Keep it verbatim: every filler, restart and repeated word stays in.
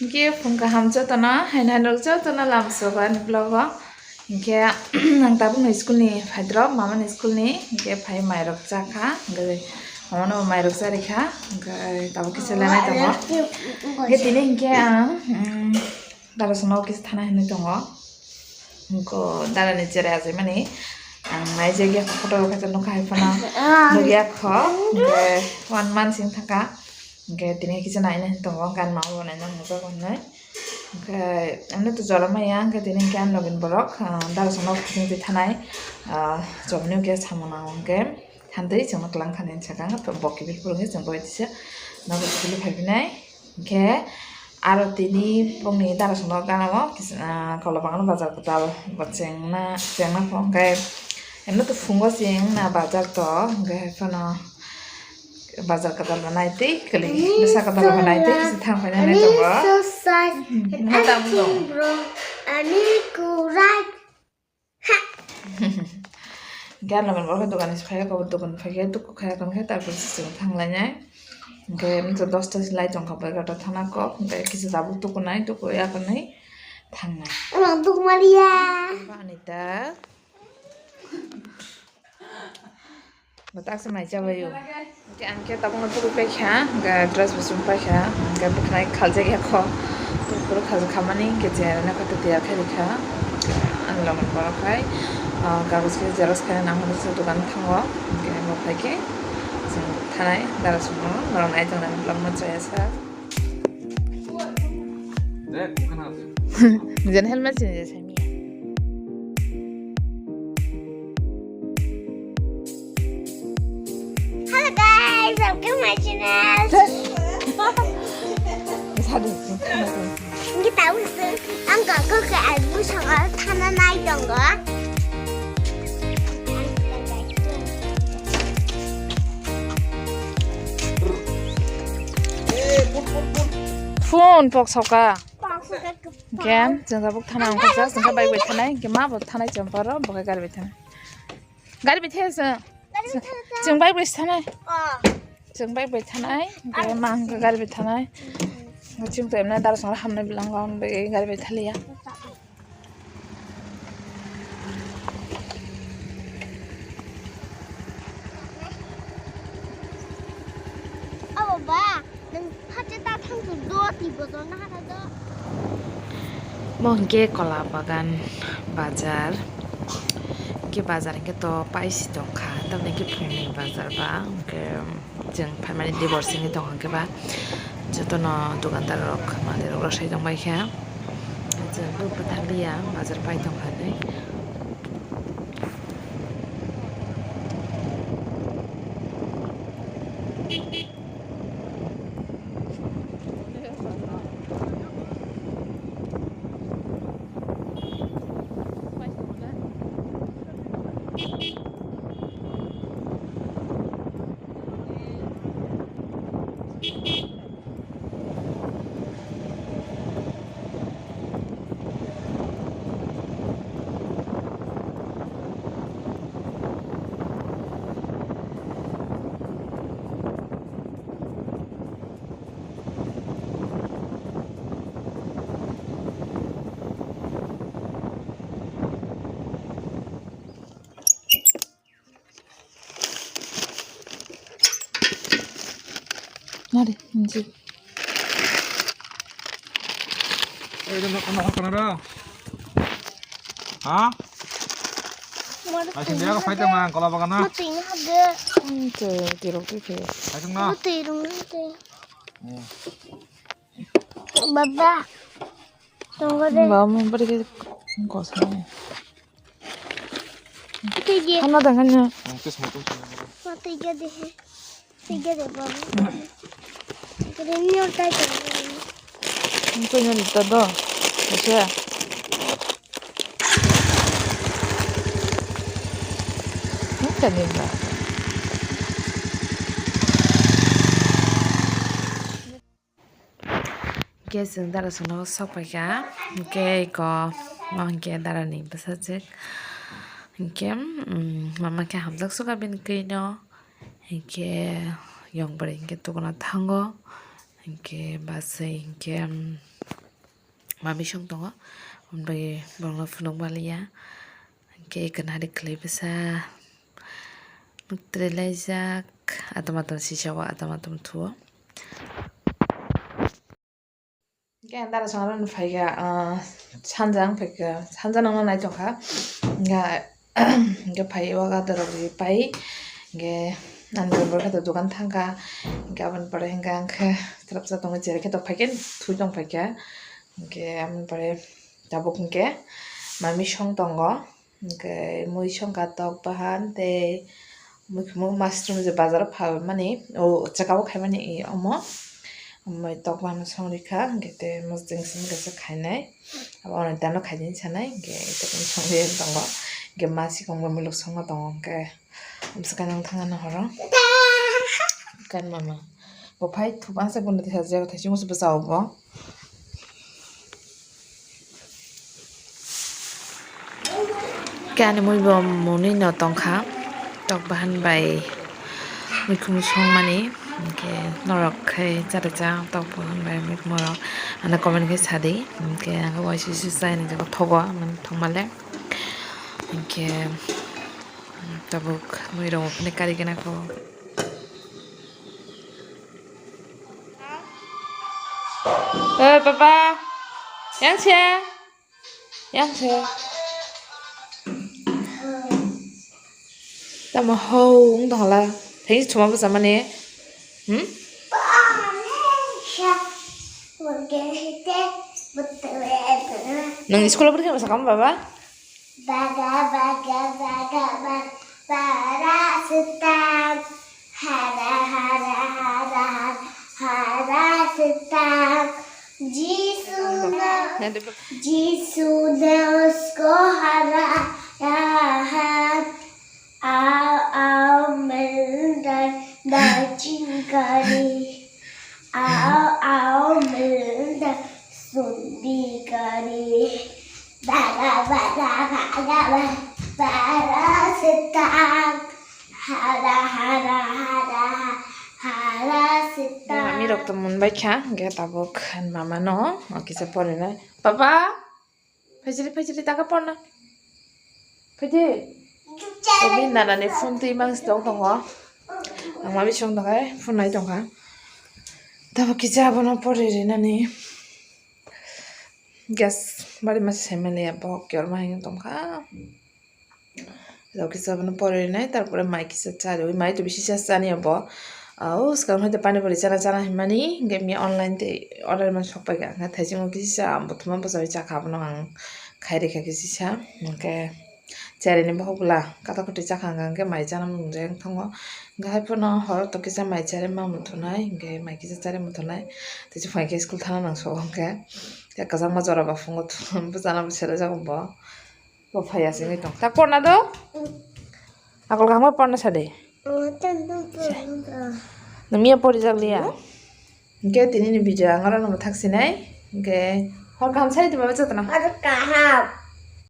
Hinkhe phung kaham jotono, haino haino jotono lamsogo ani vlog o. Hinkhe ang tabukno school ni phaidrop, mama ni school ni, hinkhe phai mairok chakha, hinkhe mama no mairok charikha, hinkhe tabuk kisa lenai tongo. Hinkhe tini hinkhe ang, um, dara songno kisa thana hinwi tongo. Hinkhe dara ni cherai achaimani ang naijakya photo o khe nukha hai phano nukya kho, hinkhe one month sing thangkha. Hinkhe tini kisa naina hin tongo, gan ma bo naina mungsa bo hinwi. Hinkhe emni to jora maya, hinkhe tini hinkhe ani login borok, ah, dara songno khujung twi thanai, ah, chobni hinkhe samung nango hinkhe thantwi chwngno twlang thani sakha, bok kiphil phuru hinkhe chwng bai tisa nogo kiphilwi phaiphinai. Hinkhe aro tini bongni dara songno gana o kisa, ah, kola bagano bazar kwtal bo chengna, chengna kho hinkhe emni to phungo chengna bazar to hinkhe hai phano. Bazar kwtal bo nai tei kwlwi, bwsa kwtal bo nai tei kisa thang paina nai tongo. Exercise. Hmm, and ma tamo acting dong? Bro, ani kurai. Ha. Gan laman borok dogan is phaiya, kabo dogan phaiya, dukhu khaya kon khe, tarpor se chwng thang lainai. Hinkhe mtw dosta se lai tongkha, bo egarota thana kok, hinkhe kisa tabuk tukunai, tukuya konwi thangnai. Ano duk maria. Ba Anita. Bo taksa mai chabaio. Hinkhe ang khe tabukno tuku paikha, hinkhe dress bo chum paikha, hinkhe bwkhwnai khaljak ya kho. Bwkhwnai khaljak khamani hinkhe je rwna khe tiyar khe rikha. Ani logi borok hai, ah, kagoj khe xerox khaina nang hwnwi se dogan thango. Hinkhe bo phaikhe chwng thanai dara songno norok nai tongnani vlogno chaya sa. Jen helmet sini je sami. Hello guys, welcome my channel. Kita usung ang kok ke abu sangal thana nai dong. Phone pok soka. Hinkhe chwng tabuk thana wngkha, just wngkha bike bai thanai, hinkhe ma bo thanai chwng pharo, bo khe gari bai thanai. Gari bai thaya chwng. Chwng bike bai thanai. Chwng bike bai thanai, hinkhe ma hinkhe gari bai thanai. Chwng to emna dara songro hamnai bwlangkha, hwnwi bai gari bai thaliya. Abo ba, nwng phacha ta thang su do, twi bo do na ha do. Mo hinkhe Kola Bagan bazar. Hinkhe bazar hinkhe to paisi tongkha, tamni hinkhe phungni bazar ba, hinkhe. Chwng phaimani dibor simi tong hwnkhe ba jotono dukandar rok manwi rok rwsai tong bai kha. Chwng bw bwthang liya bazar pai tong kha hinwi. Nari, nji. Oi, ito na, ano, ano, ano? Ha? Ay, hindi ako fight naman, Kola Bagan na. Mati na hage. Hmm, te, tirok tu kaya. Ay, ito na. Mati rong te. Hmm. Baba. Tunggu deh. Baba, mau pergi ke kosong. Tiga. Ano dengan niya. Ang tis mo tum. Tiga deh. Tiga deh, Baba. Tiga deh, niyo tayo. Ang tis niya dito do. Kasi. Ang kanina. Hinkhe chwng dara songno sok paikha, hinkhe eko, mo hinkhe darani bwsajwk, hinkhe, mm, mama khe hamjak sukha bini kwino, hinkhe yong bwrwi hinkhe tukuna thango, hinkhe bwsai hinkhe, mm, mami song tongo, omo bagwi borokno phunuk manliya. Hwnkhe kwnarik khwlai bwsa, nuk twrwi laijak, atom atom sisao, atom atom thuo. Hwnkhe ang dara songwi phaikha, ah, sanja wng phaikha, sanja nangma nai tongkha. Hwnkhe, hwnkhe phai o gata rok ri pai. Hwnkhe ang borok khe dogan thangkha. Hwnkhe aboni pore hwnkhe ang khe twrapsa tongwi cherai khe tongphaikhe, thui tongphaikha. Hwnkhe aboni pore tabuk hwnkhe mami song tongo. Hwnkhe mui songkha tok bahan tei mui khumui mushroom je bazaro phalmani, o chakao khaimani omo. Omo tok bahan song rikha, hwnkhe tei mosodeng simi kaisa khainai. Abo onitano khaidi hinwi sanai, hwnkhe tei songwi tongo. Hwnkhe ma sikong bo milok songma tongo, hwnkhe bwswk khe nang thangna horo. Kan mama. Bo phai thupha se bono tisa jagao thaisi musu bwsao bo. Khe ani mui bo mwnwi no tongkha, tok bahan bai muikhum songmani, hwnkhe norok khai cha rwcha tok bahan bai muikhum rok ano comment khe sadi, hwnkhe ang waisa se chai nai jago thogo, mani thokmale, hwnkhe tabuk mui rok phano kari gana kho. Oi, papa. Yang se. Yang se. Tamo ho, wng tong hala. Thanks, chuma bwsa mani. Hmm? Nang school bwrwi khe bwsa kam, baba? Baga, baga, baga, baga, bara sita. Hara, hara, hara, hara, hara sita. Jisu na, Jisu na usko hara raha. Ao, ao, mildar, dajin gari. Ao, ao, mildar, sundi gari. Bara, bara, bara, bara, bara sita. Hara, hara, hara, hara sita. Mami rok to mun bai kha, hwnkhe tabuk mama no, o kisa porinai. Papa, phaisiri, phaisiri, taka porna. Phaidi. Obi nana ni phone twi mang sitong tongo. Ang mami song tongkha, phone nai tongkha. Tabuk kisa abono pori rinani. Gas bari masa saimanliya, bohok kiyor ma hinwi tongkha. Rok kisa bono pori rinai, tarpore mai kisa chariwi, mai to bisi cha chaniya bo. Ah, o swkang hai to pani puri chana chana hinmani, hingke mi online tei order man sok paikha, hingke thaichung kisa cha, buthuma bwchawi chakha, abono ang khai rikha kisa cha, hingke charini bohok bwla katok katok chakha, hingke mai chana mung je wng tongo, hingke hai phano horo to kisa mai chari ma muthunai, hingke mai kisa chari muthunai, tei chwng phai khe school thana nang so hingke, tei kwchangma jora ba phungo bwchana bo serajak bo. Bo phaiya se wngwi tong. Ta porna do? Akol kaham porna sa de. Nang miya pori jak liya. Hingke tini ni video ang oro no thak sinai. Hingke hor kaham sai tuma bachata na. Hor kaham.